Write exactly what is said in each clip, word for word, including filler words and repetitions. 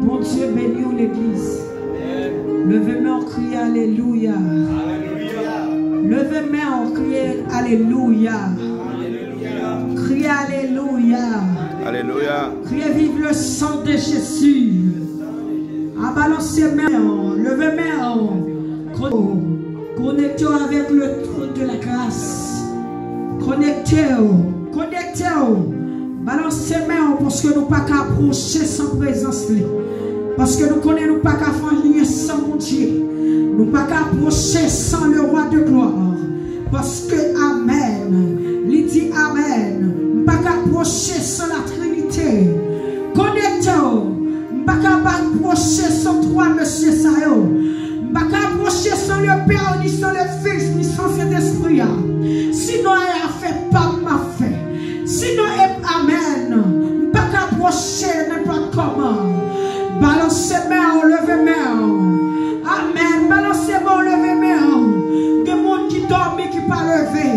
Bondye beni w, legliz. Leve men w, kriye alelouya. Leve men w, kriye alelouya. Kriye alelouya. Alelouya. Kriye vive le sang de Jésus. A, balanse men w, leve men w. Kon-, konekte w avèk le trône de la grâce. Konekte w, konekte w. Balanse men w, paske nou pa ka apwoche san prezans li. Paske nou konnen nou pa ka fè anyen san Bondye. Nou pa ka apwoche san le roi de gloire. Paske, amèn, li di amèn. M pa ka apwoche san la Trinité. Konekte w. M pa ka apwoche san twa mesye sa yo. M pa ka apwoche san le Pè, ni san le Fis, ni san Sentespri a. Sinon, e afè pa m m ap fè. Sinon, e amèn. M pa ka apwoche nenpòt kòman. Balanse men w, leve men w. Amèn. Balanse men w, leve men w. Gen moun ki dòmi, ki pa leve.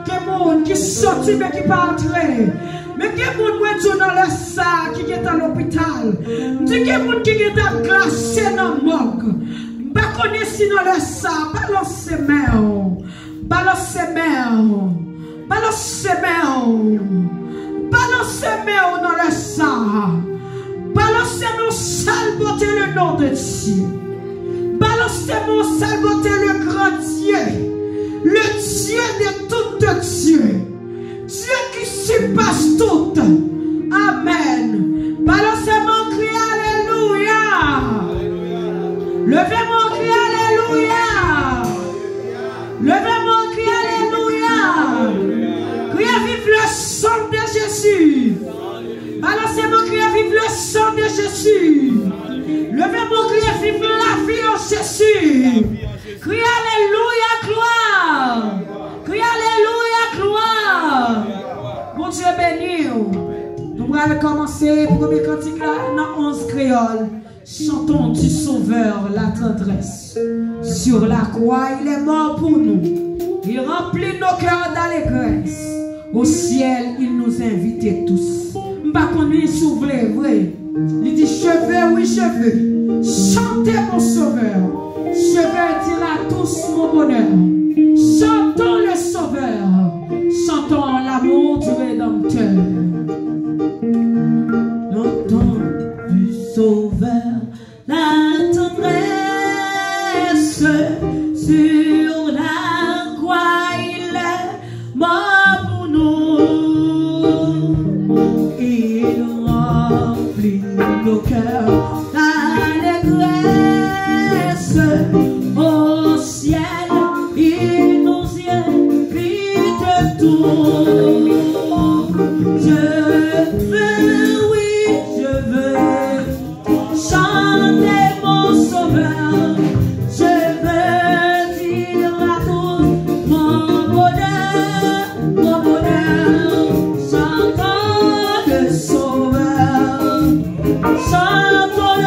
Gen moun ki soti, men ki pa antre. Men gen moun, mwen di w nan lè sa a, ki gentan lopital. M di gen moun ki gentan glase nan mòg. M pa konnen si nan lè sa a, balanse men w. Balanse men w. Balanse men w. Balanse men w nan lè sa a. Balanse men w, salbote le nom de Dieu. Balanse men w, salbote le grand Dieu. Le Dieu de tout Dieu. Dieu qui surpasse tout. Amèn. Balanse men w, kriye alelouya. Leve men w, kriye alelouya. Leve men w, kriye alelouya. Kriye vive le sang de Jésus. Balanse men w, kriye vive le sang de Jésus. Leve men w, kriye vive la vie en Jésus. Kriye alelouya, glwa. Kriye alelouya, glwa. Bondye beni w. Nou pral kòmanse premye kantik la nan onz kreyòl. Chantons du Sauveur la tendresse. Sur la croix, il est mort pour nous. Il remplit nos cœurs d'allégresse. Au ciel, il nous invite tous. M pa konnen si w vle, vre. Li di, je veux, oui, je veux chanter mon Sauveur. Je veux dire à tous mon bonheur. Chantons le Sauveur. Chantons l'amour du Rédempteur. Chantons du Sauveur la tendresse. Sur la croix, il est mort pour nous. Il remplit nos cœurs d'allégresse. Au ciel, il nous invite tous. Je veux, oui, je veux chanter mon Sauveur, je veux dire à tous mon bonheur, mon bonheur. Chantons le Sauveur, chantons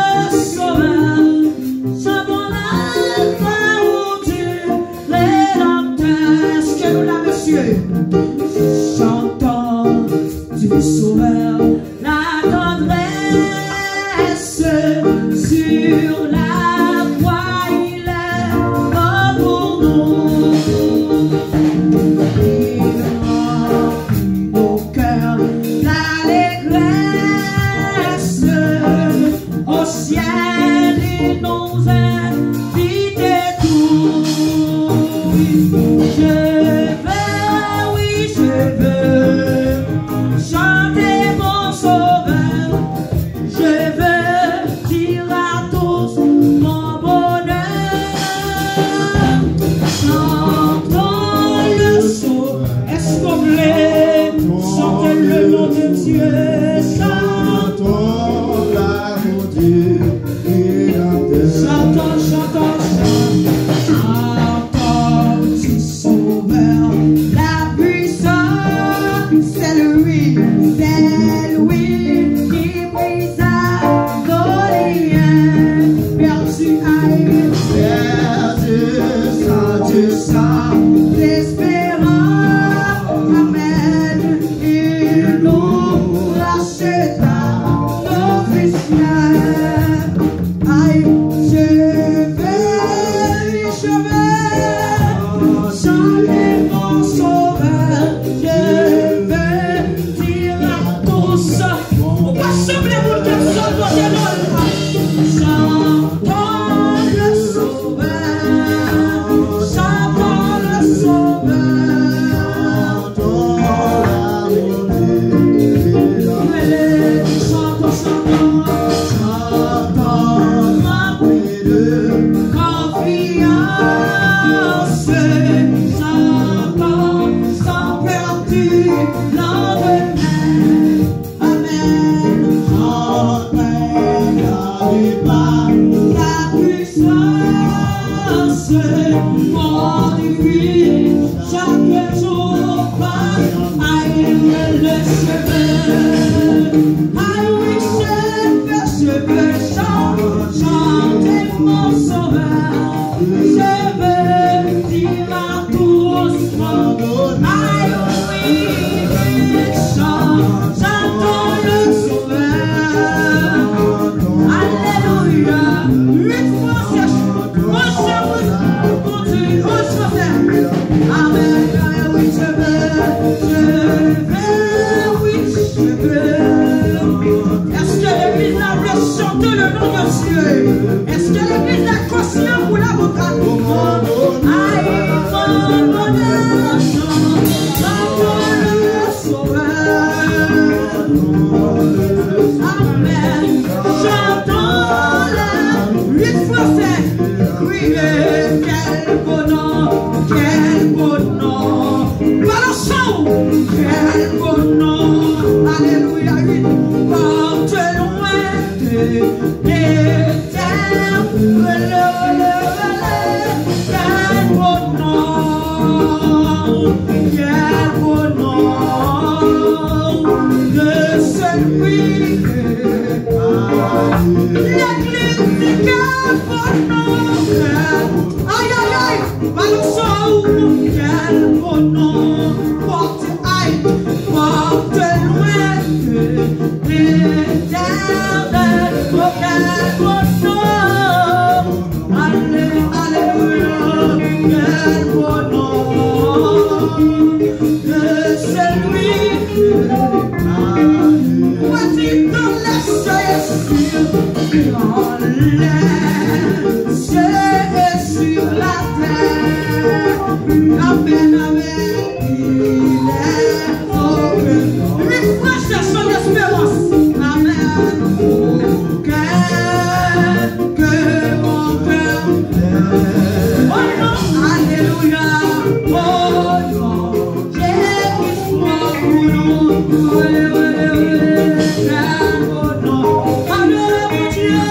Sauveur, je veux dire à tous, aïe, oui, chante, chantons le Sauveur. Alléluia. Huit fois, c'est, huit fois, c'est, amen. Amen, oui, je veux, je veux, oui, je veux. Est-ce que l'église a chanté le nom de Dieu? Est-ce que l'église est consciente pour la vocation? Aïe, mon bonheur, chantons le Sauveur. Amen. Chantons-le huit fois, c'est crier, quel beau nom, quel beau nom. Balançons, quel beau nom. Alléluia, oui. Porte loin de l'éternel. Quel beau nom, quel beau nom de celui que l'église dit quel beau nom. Aïe, aïe, aïe, balançons, quel beau nom porte, aïe, porte loin de l'éternel, oh, quel beau nom. Allé-, alléluia, quel beau nom de celui que, voici dans les cieux, dans les cieux et sur la terre. Amen, amen. Il est heureux. Huit fois, cherchons l'espérance. Amen. Au cœur que mon cœur. Oh non, alléluia. Oh non, Jésus, mon Dieu. Oh non, alléluia.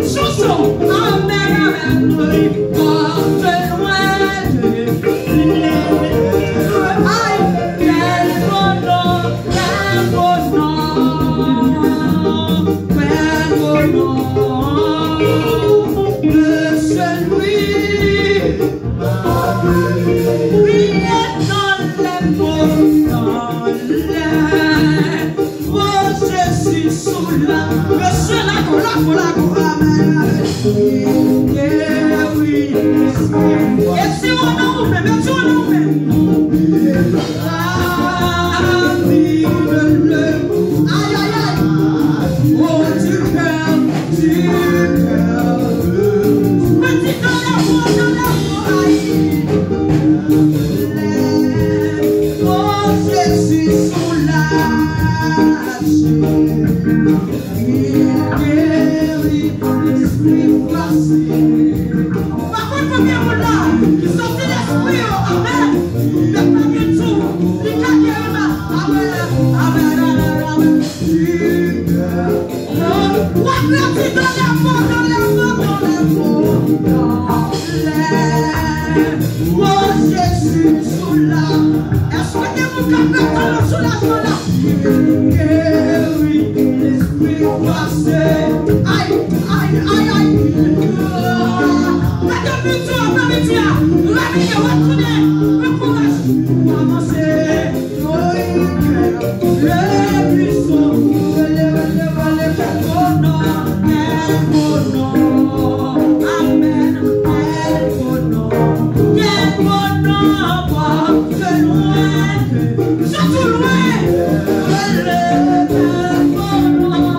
Chanson. Amen, amen. Porte loin de l'église. Aïe, quel beau nom, quel beau nom, quel beau nom de celui qui est dans les monts, dans les Oh, Jésus, sous la. Mesye, lago, lago, lago. Amen, amen. Yeah, oui. E si w nan ou menm, e si w nan ou menm. Amen. Aïe, aïe, aïe. Oh, du cœur, du cœur. Mwen di dans la voix, dans la voix, aïe. Oh, Jésus, sous la. Li geri lespri fwase. M pa konn konbyen moun la ki santi lespri yo, amen. Mèt la gen tou, li ka geri la. Amen, amen, amen, amen. Ou ap rete dans les monts, dans les monts, dans les monts, dans les monts. Oh, Jésus, sous la. Èske gen moun k ap rete nan soulajman la? Geri lespri fwase. Ay, ay, ay, ay. Mete piti yo nan midi a. Reveye, retounen. Pran kouraj pou avanse. Rele, rele, rele, rele, quel beau nom, quel beau nom. Amen. Quel beau nom, quel beau nom, porte loin de, surtout loin. Rele, quel beau nom.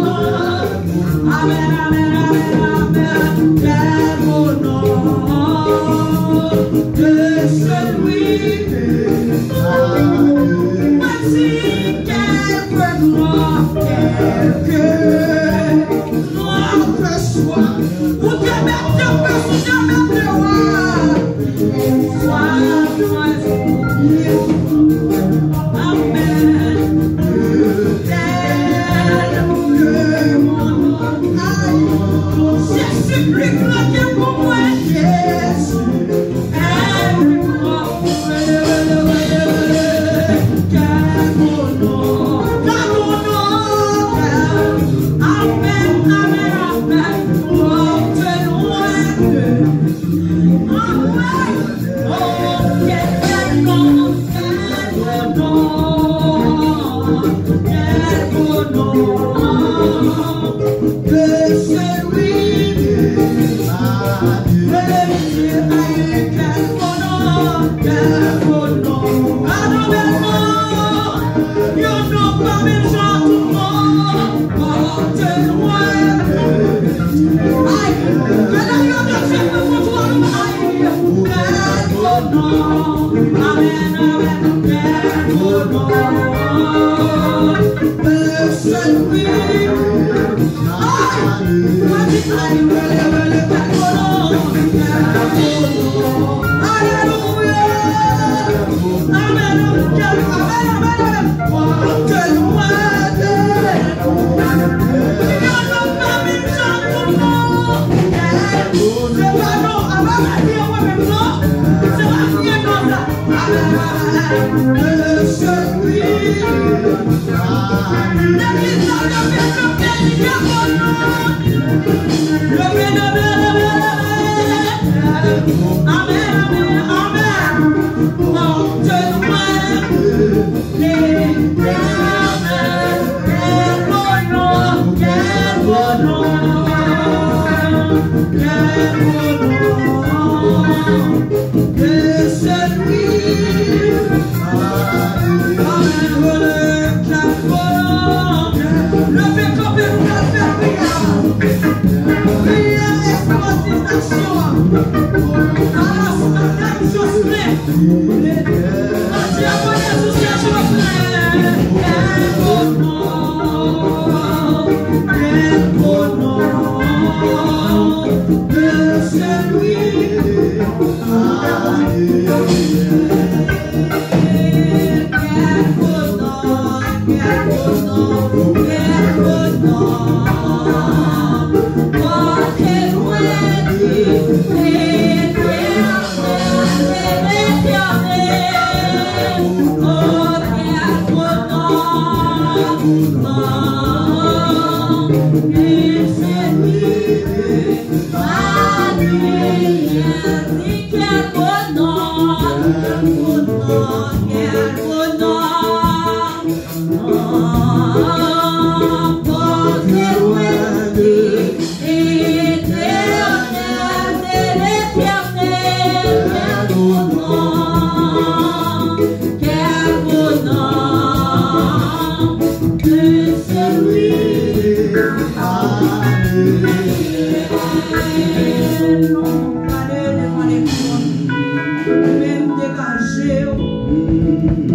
Ou menm degaje w.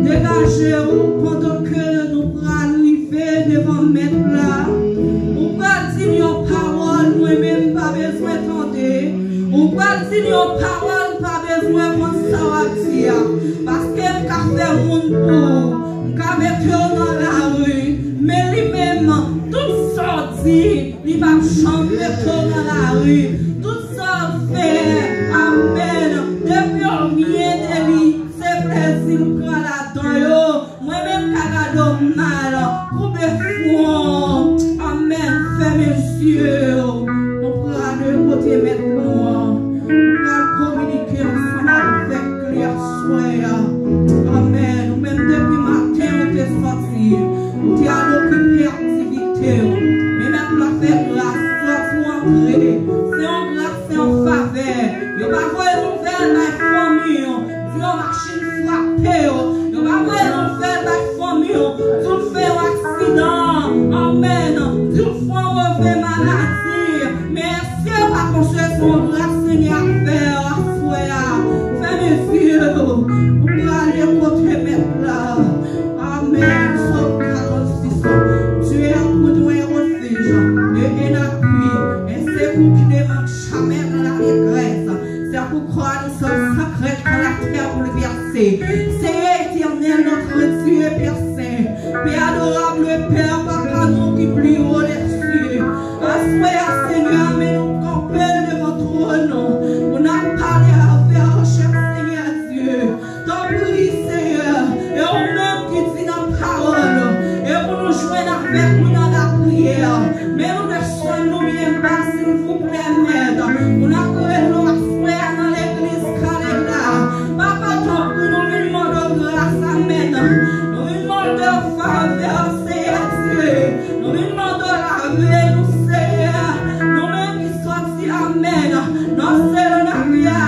Degaje w pandan ke nou pral rive devan Mèt la. Ou pral di m yon pawòl, mwen menm m pa bezwen tande. Ou pral di m yon pawòl, m pa bezwen konn sa w ap di a. Paske m ka fè moun pou ou. M ka mete w nan lari. Men li menm, tout sa w di, li p ap janm mete w nan lari. Tout sa w fè, amèn, depi w byen de li, se plezi l pran ladan yo. Mwen menm ka gade w mal, koube fwon w. Amèn, fèmen zye w. Nou prale kote Mèt nou an. Nou pral kominike ansanm avèk li aswè a. Amèn. Ou menm depi maten ou te sòti, ou te al okipe aktivite w. Men Mèt la fè gras, sòti w antre. Se yon gras, se yon favè. Yo pa voye nouvèl bay fanmi w. Di yo machin frape yo. Yo pa voye nouvèl bay fanmi w. Di w fè yon aksidan. Amèn. Di w fè yon move maladi. Men èske yo pa konsidere se yon gras Senyè a fè aswè a? Fèmen zye w. Nou prale kote Mèt la. Amèn. Sòm katòz sis. Dieu est pour nous un refuge et un appui, un secours qui ne manque jamais dans la détresse. C'est pourquoi nous sommes sans crainte quand la terre est bouleversée. Seigneur éternel, notre Dieu, Père Saint, Père adorable, Père, Papa nou ki pi wo des cieux. Aswè a, Senyè, men nou kanpe devan twòn ou pou n ap pale avè w, chè Senyè Dye. Tanpri, Senyè, e ou menm ki di nan pawòl ou, e pou nou jwenn avèk ou nan lapriyè. Men nou desann nou byen ba, silvouplè, Mèt, pou n ap rele w aswè a nan legliz Kalèb la. Papa, tanpri, nou vin mande w gras, amèn. Nou vin mande w favè, Senyè Dye. Nou vin mande w lave nou, Senyè. Nou menm ki sòti, amèn, nan selon lapli a,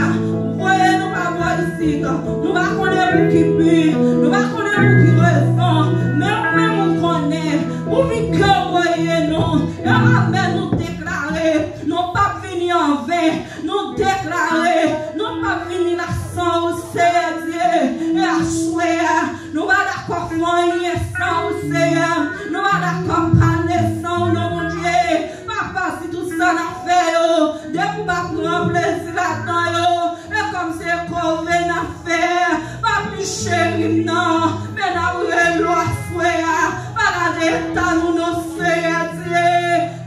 voye nou pa bò isit. Nou pa konnen pou ki bi, nou pa konnen pou ki rezon, men ou menm ou konnen. Pou ki kè w voye nou, Amèn, nou deklare, nou p ap vini anven. Nou deklare, nou p ap vini la san ou, Seyè Dye. E aswè a, nou pa dakò fè anyen san ou, Seyè. Nou pa dakò pale san ou, non, Bondye. Papa, si tout sa n ap fè yo, depi w pa pran plezi ladan yo, e kòm se kòve n ap fè, Papi cheri m nan, men n ap rele w aswè a, pa gade eta nou non, Seyè Dye.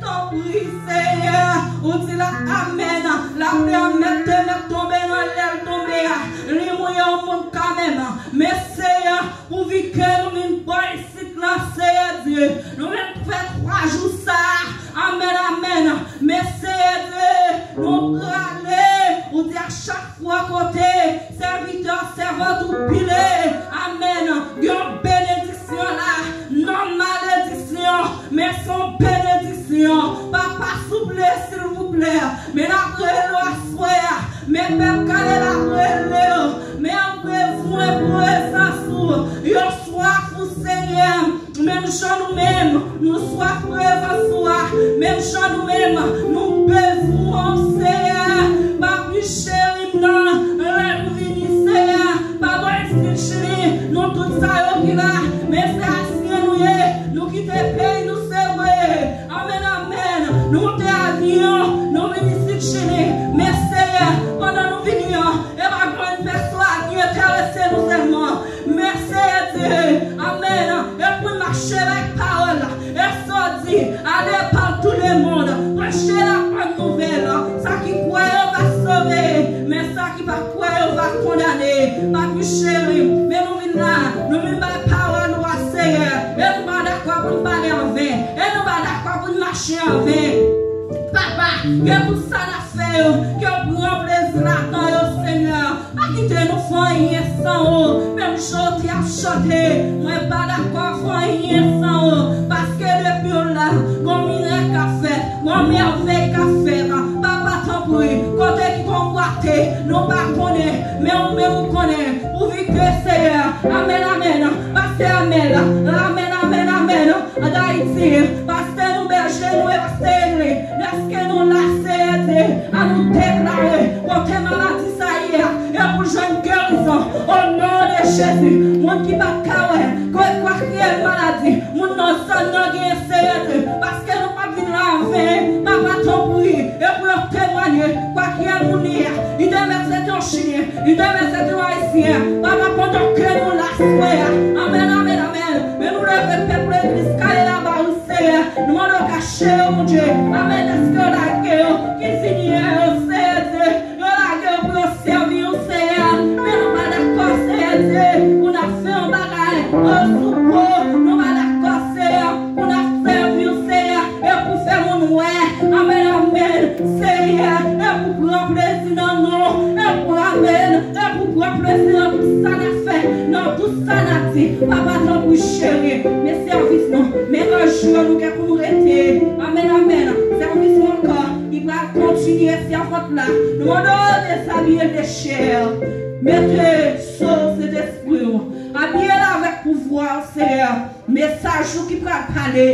Tanpri, Seyè, ou di la amèn, lapli a mèt te mèt tonbe nan lè l tonbe a, li mouye yon moun kanmenm. Men, Seyè, pouvi ke nou vin bò isit la, Seyè Dye, nou vin fè twa jou sa a, amèn, amèn. Men, Seyè Dye, nou prale, ou di a chak fwa kote sèvitè, sèvant ou pile, amèn, gen yon benediksyon la, non malediksyon, men se yon benediksyon. Papa, souple, silvouplè, men n ap rele w aswè a, men pèp Kalèb ap rele w, men yo bezwen prezans ou, yo swaf ou, Seyè. Menm jan nou menm, nou swaf prezans ou a. Menm jan nou menm, nou bezwen w, Seyè. Papi cheri m nan, lè nou vini, Seyè, pa bò isit chili, nou tout sa yo ki la. Men se ayisyen nou ye, nou kite peyi nou, se vre. Amèn, amèn. Nou monte avyon, nou vin isit chili. Men, Seyè, pandan nou vini an, e pa grann pèsonn ki enterese nou sèlman. Men Seyè Dye, amèn. E pou n mache avèk pawòl la. E sa w di, allez par tout le monde, preche la bonne nouvelle. Sa ki kwè yo va sove, men sa ki pa kwè yo va kondane. Papi cheri, men nou vin la, nou vin bay pawòl ou a, Seyè. E nou pa dakò pou n pale anven. E nou pa dakò pou n mache anven. Papa, ke tout sa n ap fè yo, ke w pran plezi ladan yo, Senyè. Pa kite nou fè anyen san ou. Menm jan w te ap chante, mwen pa dakò fè anyen san ou. Paske depi w la, gon mirak k ap fèt, gon mèvèy k ap fèt. Papa, tanpri, kote ki gon bwate, nou pa konnen, men ou menm ou konnen. Pouvi ke Seyè, amèn, amèn, pastè Amèl, amèn, amèn, amèn. An Ayiti, pastè nou, bèje nou e pastè Egli, dèske nou la, Seyè Dye, an nou deklare kote maladi sa ye a, e pou jwenn gerizon, o non de Jezi. Moun ki pa ka wè, kwè, kwè ki maladi moun nan zòn nan genyen, Seyè Dye, paske nou p ap vin la anven, papa, tanpri, e pou yo temwanye, kwè ki moun li ye a, li te mèt se te yon Chilyen, li te mèt se te yon Ayisyen, papa, pandan ke nou la, Seyè, amèn, amèn, amèn. Men nou leve pèp legliz Kalèb la ba ou, Seyè. Nou mande w kache yo, Bondye. Amèn. Dèske yo lage yo, ki zinye yo, Seyè Dye. Yo lage yo pou yo sèvi w, Seyè. Men nou pa dakò, Seyè Dye, pou n ap fè yon bagay, o, sou po. Nou pa dakò, Seyè, pou n ap sèvi w, Seyè, e pou fè moun wè. Amèn, amèn. Seyè, e pou pran plezi nan non w, e pou, amèn, e pou pran plezi nan tout sa n ap fè, nan tout sa n ap di. Papa, tanpri, cheri, men sèvis nou, men nan jou yo nou gen pou nou rete. Amèn, amèn. Sèvis nou ankò, li pral kontinye, sèvant la. Nou mande w dezabiye l de chè. Mete so Sentespri w. Abiye l avèk pouvwa w, Seyè. Mesaj ou ki pral pale.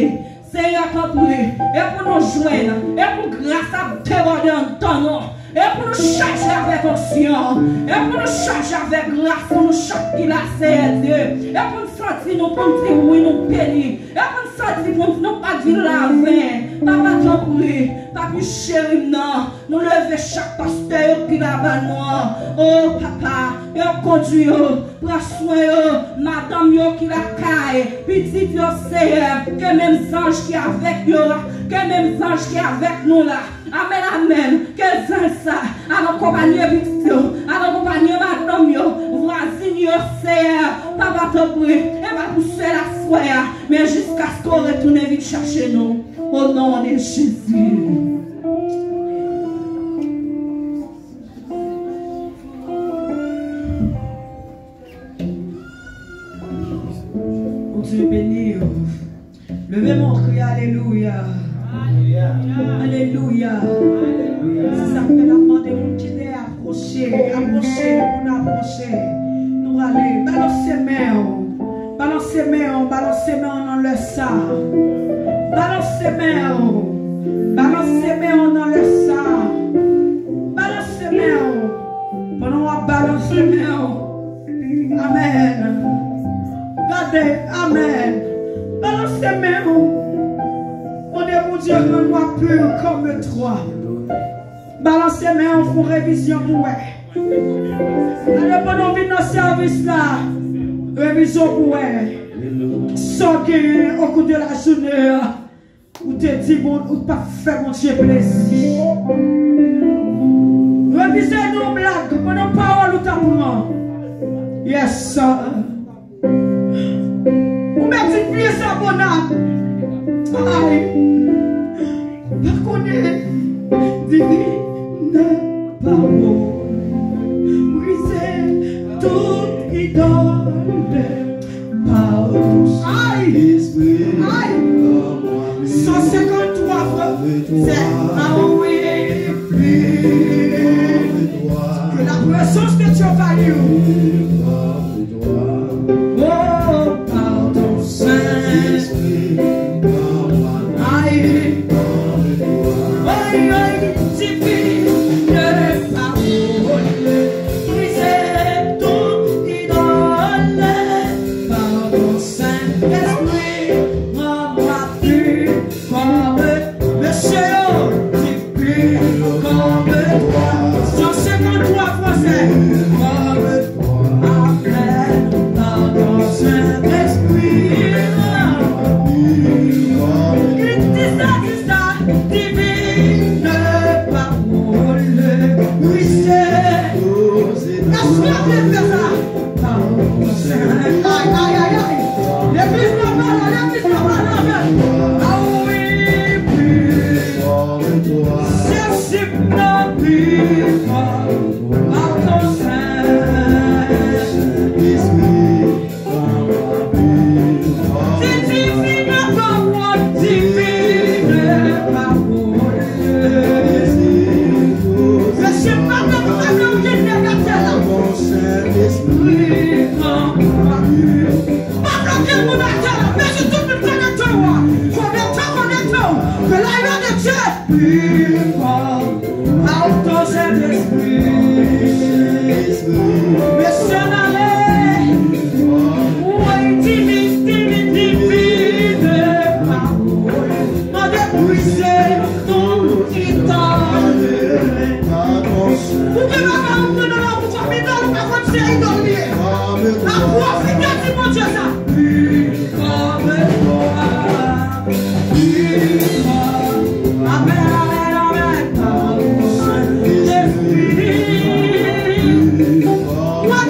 Seyè, tanpri, e pou nou jwenn, e pou gras ap debòde anndan nou, e pou nou chaje avèk onksyon, e pou nou chaje avèk gras pou nou chak ki la, Seyè Dye, e pou n santi nou, pou n di wi, nou beni, e pou n santi pou n, nou pa di l anven. Papa, tanpri, papi cheri m nan, nou leve chak pastè yo ki la ba nou an. O, papa, e w kondui yo, pran swen yo, madanm yo ki lakay, pitit yo, Seyè, ke menm zanj ki avèk yo a, ke menm zanj ki avèk nou la. Amèn, amèn. Ke zanj sa al akonpanye pitit yo, al akonpanye madanm yo, vwazin yo, Seyè, papa, tanpri, e pa pou sèl aswè a, men jiskaske w retounen vin chache nou. O non de Jezi. Bondye beni w. Leve men w, kriye alelouya. Alelouya. Se sa k fè n ap mande moun ki dèyè apwoche, apwoche, pou n apwoche. Nou prale, balanse men w. Balanse men w, balanse men w nan lè sa. Balanse men w. Moi pur comme toi. Balanse men w, fè yon revizyon pou wè. Gade, pandan w vin nan sèvis la, revizyon pou wè sa w genyen au cours de la journée, ou te di bon, ou pa fè Bondye plezi. Revize yon blag pandan pawòl ou t ap pran. Yes, sir. Ou mèt di pye sa bonam. Ay. Pa konnen divin pawòl. Brize tout idòl. Pawòl. Ay. Ay. San senkanntwa fransè. Ah oui. Que la présence de Dieu va nous. Oh, pardon, Saint-Esprit, aïe, aïe, aïe, divine parole, brisez toute idole, pardon, Saint-Esprit, rends-moi pur comme, mesye yo, divin comme toi. San senkanntwa fransè. Amen. Pardon, Saint-Esprit. Ki di sa, di sa, divine parole, brisez. Èske w vle fè sa? Ay, ay, ay, ay. Legliz la pa la, legliz la pa la, men. Ah oui, pi. Sezi nan pi. Pardon, Saint-Esprit. Di divine pawòl, divine pawòl. Mesye, pa fè, pa fè, ou vin nèg atè la. Sentespri, pran mwen. Pa bloke moun atè la. Mesye, tout moun konekte w. Konekte w, konekte w. Que la gloire de Dieu. Pardon, Sentespri. Mesye, n ale. Woy, divin, divin, divin pawòl. Mande brize tout idòl. Ou gen bagay ou pran nan la pou kòm idòl, ou pa konn se idòl li ye. Nan pwofite di Bondye sa. Amen, amen, amen.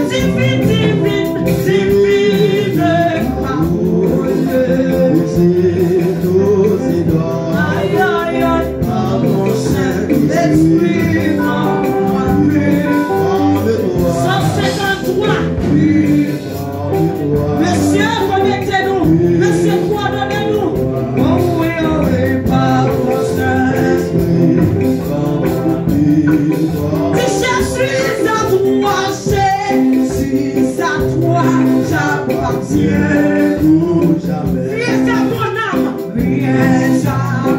Divin, divin, divin pawòl. Ay, ay, ay. Sentespri, san senkanntwa. Mesye, konekte nou. Mesye, kwadone nou. Oh, wi, oh, wi, pawòl Sentespri. Di Jésus à toi, Jésus à toi, j'appartiens pour jamais. Rien à mon âme, rien à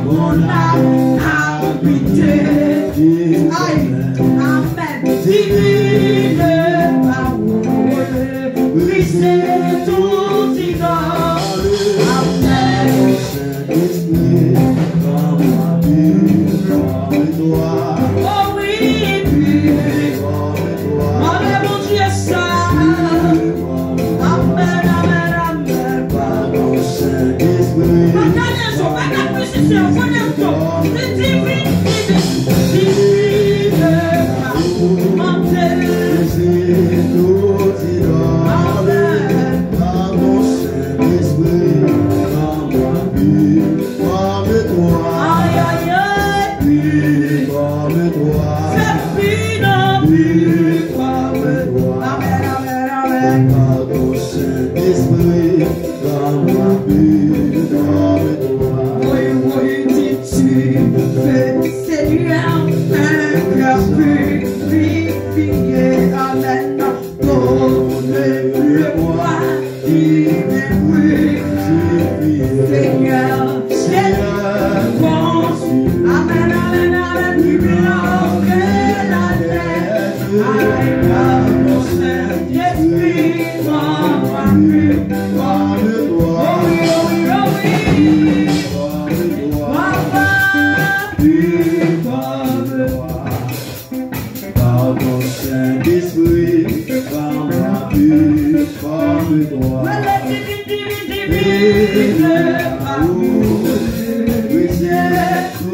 mon âme, habiter. Ay, amen. Divine pawòl. Brisez tout idole. Amen. Sentespri, fè mwen viv kòm twa. Oh wi, viv kòm twa. Mande Bondye sa. Amen, amen, amen. Pardon, Sentespri. Pa gade zo, pa gade mizisyen, konekte w. Divin, divin, divin pawòl. Mande. Amen. Ay, ay, ay. Fè pi nan pi. Amen, amen, amen. Woy, woy, titi.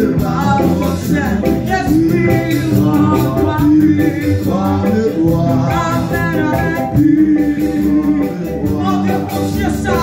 Par ton Saint-Esprit, remplis-moi. Amen, amen. Montre Bondye sa.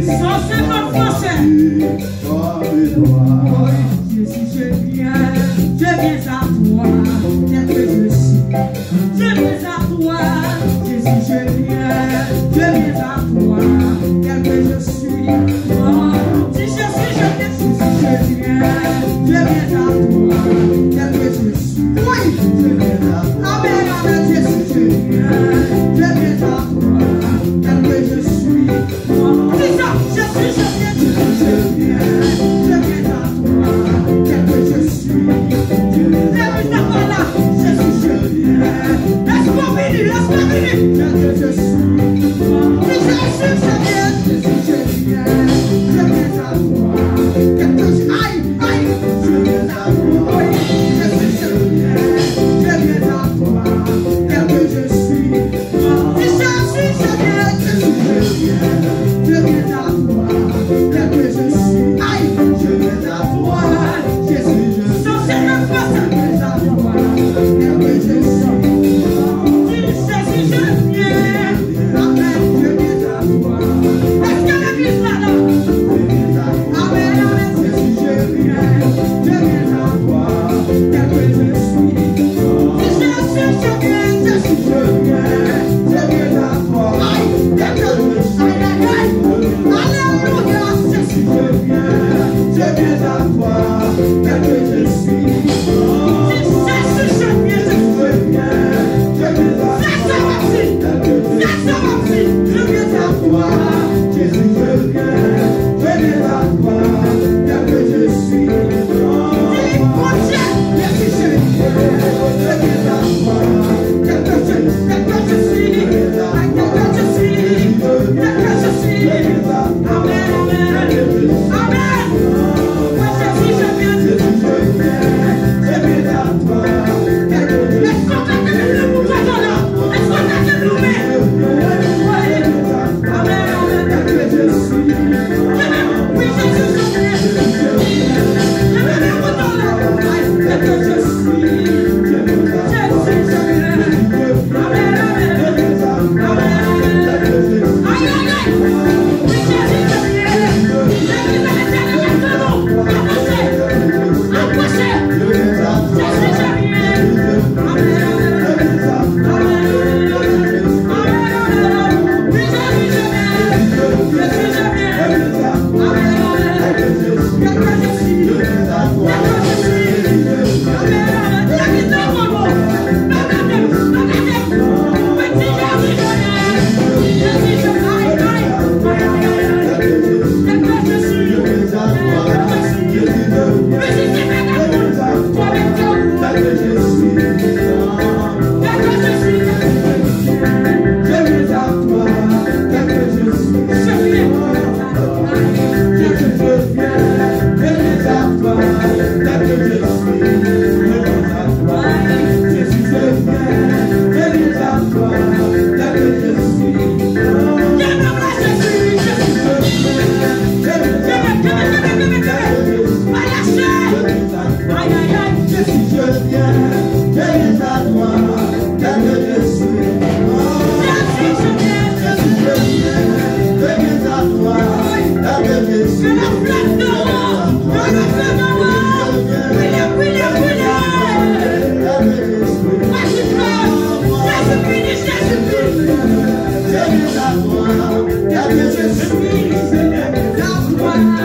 Cent cinquante français. Oh, Jésus, je viens, je viens à toi, tel que je suis. Je viens à toi, Jésus, je viens, je viens à toi, tel que je suis. Que la flamme d'en haut, que le feu d'en haut, brûle, brûle, brûle. Jezi vini, Jezi vini. Jezi vini, Seigneur, la gloire.